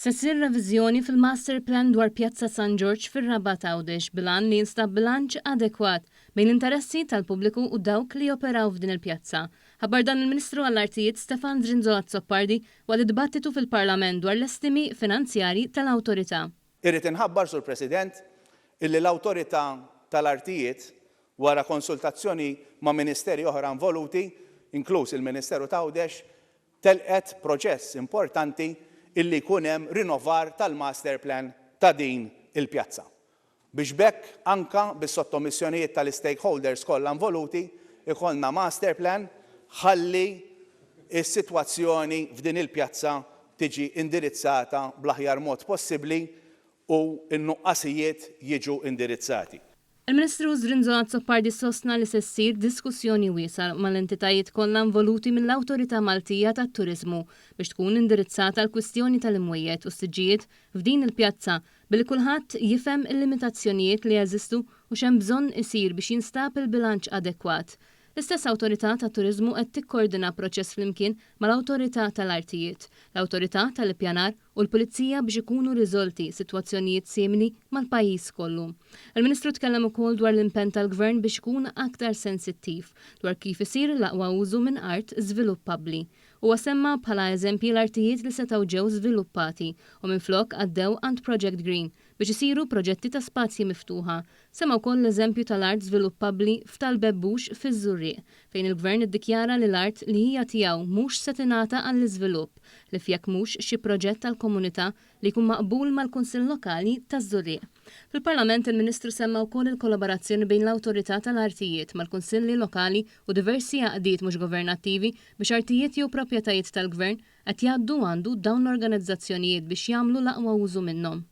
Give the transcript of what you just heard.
Se ssir reviżjoni fil-Master Plan dwar Pjazza San Ġorġ fir-Rabat Għawdex bil-għan li jinstab bilanċ adekwat bejn l-interessi tal-pubbliku u dawk li joperaw f'din il-pjazza. Ħabbar dan il-Ministru għall-Artijiet Stefan Zrinzo Azzopardi waqt id-dibattitu fil-Parlament dwar l-estimi finanzjarji tal-Awtorità. Irrid inħabbar, Sur President, illi l-Awtorità tal-Artijiet, wara konsultazzjoni ma' Ministeri oħra involuti, inkluż il-Ministeru t'Għawdex, telqet proċess importanti illi jkun hemm rinnovar tal-master plan ta' din il-pjazza. Biex b'hekk anka bis-sottomissjonijiet tal-istakeholders kollha involuti jkollna master plan ħalli s-sitwazzjoni f'din il-pjazza tiġi indirizzata bl-aħjar mod possibbli u n-nuqqasijiet jiġu indirizzati. Il-Ministru Zrinzo Azzopardi sostna li se ssir diskussjoni wiesgħa mal-entitajiet kollha involuti mill-Awtorità Maltija tat-Turiżmu biex tkun indirizzata l-kwistjoni tal-imwejjed u s-siġġijiet f'din il-pjazza billi kulħadd jifhem il-limitazzjonijiet li jeżistu u x'hemm bżonn isir biex jinstab il-bilanċ adekwat. L-istess Awtorità tat-Turiżmu qed tikkordina proċess flimkien mal-Awtorità tal-Artijiet, l-Awtorità tal-Ippjanar u l-Pulizija biex ikunu riżolti sitwazzjonijiet simili mal-pajjiż kollu. Il-Ministru tkellem ukoll dwar l-impenn tal-Gvern biex ikun aktar sensittiv dwar kif isir l-aqwa użu minn art żviluppabbli. Huwa semma bħala eżempji l-artijiet li setgħu ġew żviluppati u minflok għaddew għand Project Green biex isiru proġetti ta' spazji miftuħa. Semma wkoll l-eżempju tal-art żviluppabbli f'Tal-Bebbux fiż-Żurrieq, fejn il-Gvern iddikjara li l-art li hija tiegħu mhux se tingħata għall-iżvilupp, ħlief jekk mhux xi proġett tal-komunità li jkun maqbul mal-Kunsill Lokali taż-Żurrieq. Fil-Parlament il-Ministru semma wkoll il-kollaborazzjoni bejn l-Awtorità tal-Artijiet mal-Kunsilli Lokali u diversi għaqdiet mhux governattivi biex artijiet jew proprjetajiet tal-Gvern qed jgħaddu għandu dawn l-organizzazzjonijiet biex jagħmlu l-aqwa użu minnhom.